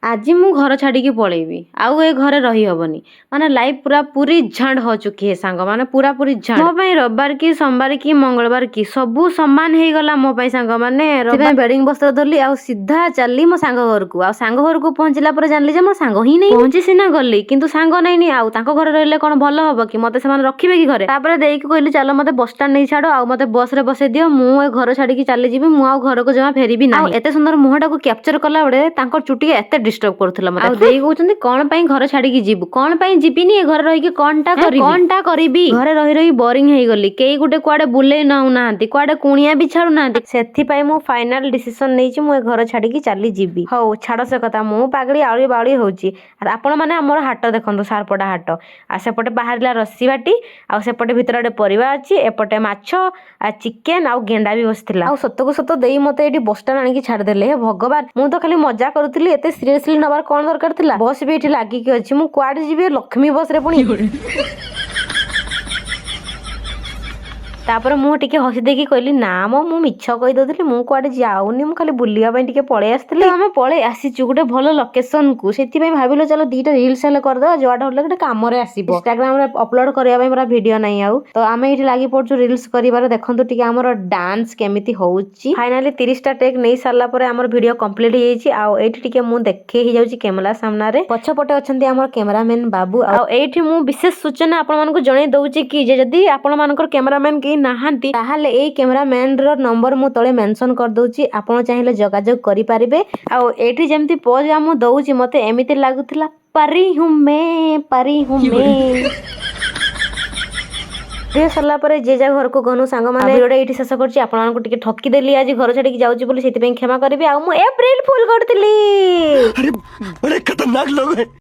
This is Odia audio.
ଆଜି ମୁଁ ଘର ଛାଡ଼ିକି ପଳେଇବି, ଆଉ ଏ ଘରେ ରହିହବନି। ମାନେ ଲାଇଫ୍ ପୁରା ପୁରି ଝାଣ୍ଡ हो चुकी है ସାଙ୍ଗ ମାନେ, ପୁରା ପୁରି ଝାଣ୍ଡ। ମୋ ପାଇଁ ରବିବାର କି ସୋମବାର କି ମଙ୍ଗଳବାର କି ସବୁ ସମାନ ହେଇଗଲା ମୋ ପାଇଁ ସାଙ୍ଗମାନେ। ସେଥିପାଇଁ ବେଡିଂ ବସ୍ତ୍ର ଧରିଲି ଆଉ ସିଧା ଚାଲିଲି ମୋ ସାଙ୍ଗ ଘରକୁ। ଆଉ ସାଙ୍ଗ ଘରକୁ ପହଞ୍ଚିଲା ପରେ ଜାଣିଲି ଯେ ମୋ ସାଙ୍ଗ ହିଁ ନାହିଁ। ପହଞ୍ଚି ସିନା ଗଲି, କିନ୍ତୁ ସାଙ୍ଗ ନାଇଁନି। ଆଉ ତାଙ୍କ ଘରେ ରହିଲେ କଣ ଭଲ ହବ କି? ମତେ ସେମାନେ ରଖିବେ କି ଘରେ? ତାପରେ ଦେଇକି କହିଲି, ଚାଲ ମତେ ବସଷ୍ଟାଣ୍ଡ ନେଇ ଛାଡ ଆଉ ମତେ ବସରେ ବସେଇ ଦିଅ, ମୁଁ ଏ ଘର ଛାଡିକି ଚାଲିଯିବି, ମୁଁ ଆଉ ଘରକୁ ଜମା ଫେରିବି ନାହିଁ। ଆଉ ଏତେ ସୁନ୍ଦର ମୁହଁଟାକୁ କ୍ୟାପଚର କଲା ବେଳେ ତାଙ୍କ ଚୁଟି ଏତେ ଡିଷ୍ଟର୍ବ କରୁଥିଲା ମତେ। ଆଉ ଦେଇ କହୁଛନ୍ତି, କଣ ପାଇଁ ଘର ଛାଡିକି ଯିବୁ? କଣ ପାଇଁ ଯିବିନି? ଏ ଘରେ ରହିକି କଣଟା କରିବି? କଣଟା କରିବି? ଘରେ ରହି ରହି ବୋରିଂ ହେଇଗଲି। କେହି ଗୋଟେ କୁଆଡେ ବୁଲେଇ ନଉନାହାନ୍ତି, କୁଆଡେ କୁଣିଆ ବି ଛାଡୁନାହାନ୍ତି। ସେଥିପାଇଁ ମୁଁ ଫାଇନାଲ ଡିସିସନ ନେଇଛି, ମୁଁ ଏ ଘର ଛାଡିକି ଚାଲିଯିବି। ହଉ ଛାଡ ସେ କଥା, ମୁଁ ପାଗଳି ଆଉଳି ବାଉଳି ହଉଛି। ଆପଣ ମାନେ ଆମର ହାଟ ଦେଖନ୍ତୁ, ସାରପଡ଼ା ହାଟ। ଆଉ ସେପଟେ ବାହାରିଲା ରସି ବାଟି, ଆଉ ସେପଟେ ଭିତରେ ଗୋଟେ ପରିବା ଅଛି, ଏପଟେ ମାଛ ଆଉ ଚିକେନ ଆଉ ଗେଣ୍ଡା ବି ବସିଥିଲା। ଆଉ ସତକୁ ସତ ଦେଇ ମତେ ଏଇଠି ବସଷ୍ଟାଣ୍ଡ ଆଣିକି ଛାଡ଼ିଦେଲେ। ହେ ଭଗବାନ, ମୁଁ ତ ଖାଲି ମଜା କରୁଥିଲି, ଏତେ ସିରିୟସଲି ନବାର କଣ ଦରକାର ଥିଲା? ବସ୍ ବି ଏଇଠି ଲାଗିକି ଅଛି, ମୁଁ କୁଆଡେ ଯିବି ଲକ୍ଷ୍ମୀ ବସରେ ପୁଣି? ତାପରେ ମୁଁ ଟିକେ ହସି ଦେଇକି କହିଲି, ନା ମ, ମୁଁ ମିଛ କହିଦଉଥିଲି, ମୁଁ କୁଆଡେ ଯାଉନି, ମୁଁ ଖାଲି ବୁଲିବା ପାଇଁ ଟିକେ ପଳେଇ ଆସିଥିଲି। ଆମେ ପଳେଇ ଆସିଛୁ ଗୋଟେ ଭଲ ଲୋକେସନକୁ, ସେଥିପାଇଁ ଭାବିଲୁ ଚାଲ ଦିଟା ରିଲ୍ସ ହେଲେ କରିଦେବା, ଯୁଆଡେ ହେଲେ ଗୋଟେ କାମରେ ଆସିବ। ଇନଷ୍ଟାଗ୍ରାମରେ ଅପଲୋଡ କରିବା ପାଇଁ ପୁରା ଭିଡିଓ ନାହିଁ। ଆଉ ତ ଆମେ ଏଇଠି ଲାଗି ପଡୁଛୁ ରିଲ୍ସ କରିବାରେ। ଦେଖନ୍ତୁ ଟିକେ ଆମର ଡାନ୍ସ କେମିତି ହଉଛି। ଫାଇନାଲି 30ଟା ଟେକ୍ ନେଇ ସାରିଲା ପରେ ଆମର ଭିଡିଓ କମ୍ପ୍ଲିଟ ହେଇଯାଇଛି। ଆଉ ଏଇଠି ଟିକେ ମୁଁ ଦେଖେଇ ହେଇଯାଉଛି କ୍ୟାମେରା ସାମ୍ନାରେ। ପଛପଟେ ଅଛନ୍ତି ଆମର କ୍ୟାମେରାମ୍ୟାନ ବାବୁ। ଆଉ ଏଇଠି ମୁଁ ବିଶେଷ ସୂଚନା ଆପଣମାନଙ୍କୁ ଜଣେଇ ଦଉଛି କି ଯେ ଯଦି ଆପଣମାନଙ୍କର କ୍ୟାମେରାମ୍ୟାନ କେହି ନାହାନ୍ତି, ତାହେଲେ ଏଇ କ୍ୟାମେରାମ୍ୟାନ ର ନମ୍ବର ମୁଁ ତଳେ ମେନସନ କରିଦଉଛି, ଆପଣ ଚାହିଁଲେ ଯୋଗାଯୋଗ କରିପାରିବେ। ଆଉ ଏଇଠି ଯେମିତି ପୋଜ ମୁଁ ଦଉଛି, ମତେ ଏମିତି ଲାଗୁଥିଲା परी हूँ मैं, परी हूँ मैं। ଭିଡ଼ିଓ ସରିଲା ପରେ ଯିଏ ଯାହା ଘରକୁ ଗନୁ ସାଙ୍ଗମାନେ। ଭିଡ଼ିଓଟା ଏଇଠି ଶେଷ କରୁଛି। ଆପଣମାନଙ୍କୁ ଟିକେ ଠକିଦେଲି ଆଜି ଘର ଛାଡ଼ିକି ଯାଉଛି ବୋଲି, ସେଥିପାଇଁ କ୍ଷମା କରିବି। ଆଉ ମୁଁ ଏପ୍ରିଲ ଫୁଲ କରୁଥିଲି। अरे, बड़े खतरनाक लोग हैं।